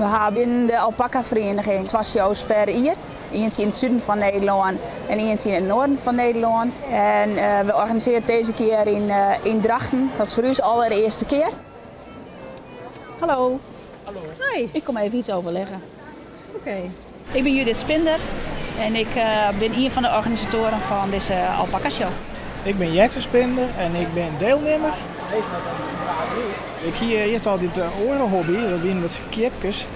We ha binnen de alpaca-vereniging twa shows per jier. Ientsje yn it suden fan Nederlân en ientsje yn it noarden fan Nederlân. En we organisearje it dizze kear yn Drachten. Dat is foar ús allerearste kear. Hallo. Hallo. Hi. Ik kom even iets overleggen. Oké. Ik bin Judith Spinder en ik bin ien fan de organisatoaren fan dizze alpaca show. Ik bin Jetse Spinder en ik bin deelnimmer. Ik hie earst altyd in oare hobby, dat wiene wat skiepkes.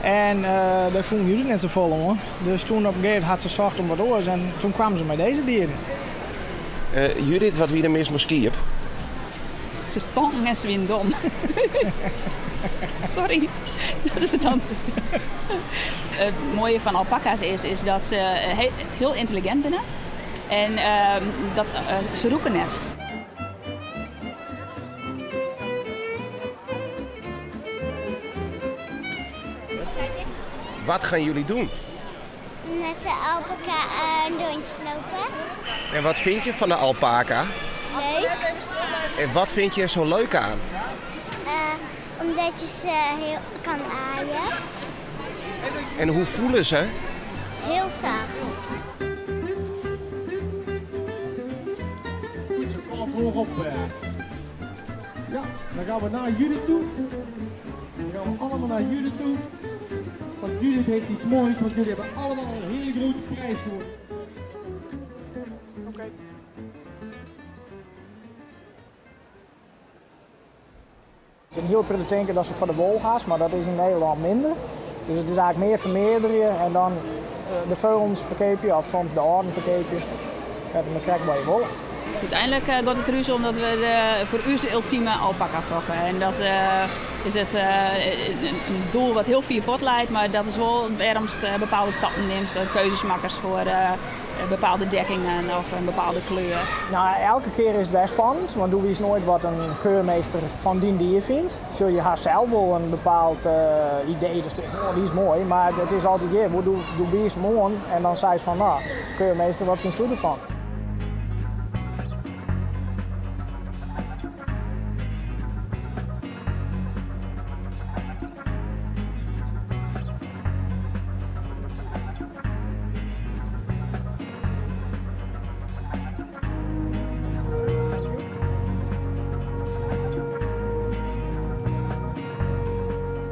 En dêr fûn Judith net safolle oan. Dus toen op in gegeven momint hat se socht om wat oars en toen kwamen se mei dizze dieren. Judith, wat wie der mis mei skiep? Se stonken en se wienen dom. Sorry, dat is it dan. It moaie fan alpaca's is dat se hiel yntelligint binne en dat se rûke net. Wat gaan jullie doen? Met de alpaca een rondje lopen. En wat vind je van de alpaca? Leuk. En wat vind je er zo leuk aan? Omdat je ze heel kan aaien. En hoe voelen ze? Heel zacht. Goed zo, kom op, hoog op. Ja, dan gaan we naar Judith toe. Dan gaan we allemaal naar Judith toe. Want Judith heeft iets moois, want jullie hebben allemaal een hele grote prijs gewonnen. Oké. Het is een heel prettig tinken dat ze foar de wol hast, mar dat is yn Nederlân minder. Dus it is eigentlik mear fermearderje en dan de feulens ferkeapje of soms de âlden ferkeapje. Ja, dan krekt wat je wolle. Uteinlik giet it der ús om dat we foar ús de ultime alpaca fokke. En dat is it in doel wat hiel fier fuort leit, mar dat is wol wêrom'tst bepaalde stappen nimst, keuzes makkest foar bepaalde dekkingen of in bepaalde kleur. Nou, elke kear is it wer spannend, want do witst noait wat in keurmeester fan dyn dier fynt. Sjoch, je ha sels wol in bepaald idee, dus oh, dy is moai, mar it is altyd hjir, do wiist 'm oan en dan seist fan, no, keurmeester, wat fynsto derfan?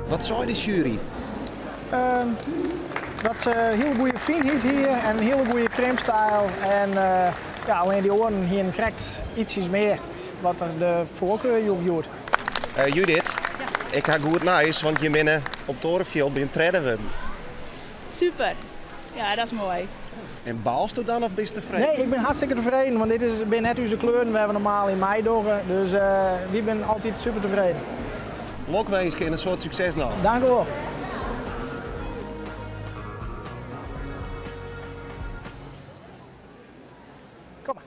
Wat sei de sjuery? Dat se hiel goede fynheid hie en in hiele goede krimpstyl. En ja, allinnich dy oaren hienen krekt ietsjes mear wat er de foarkeur joech hjoed. Judith, ik ha goed nijs, want je binne op it oare fjild binne tredde wurden. Super, ja, dat is moai. En baalsto dan of bist tefreden? Nee, ik bin hartstikke tefreden, want dit is, binne net ús kleuren wêr't we normaal yn meidogge. Dus wy binne altyd super tefreden. Lokwinske en in soad sukses noch. Dank u wol. Kom mar.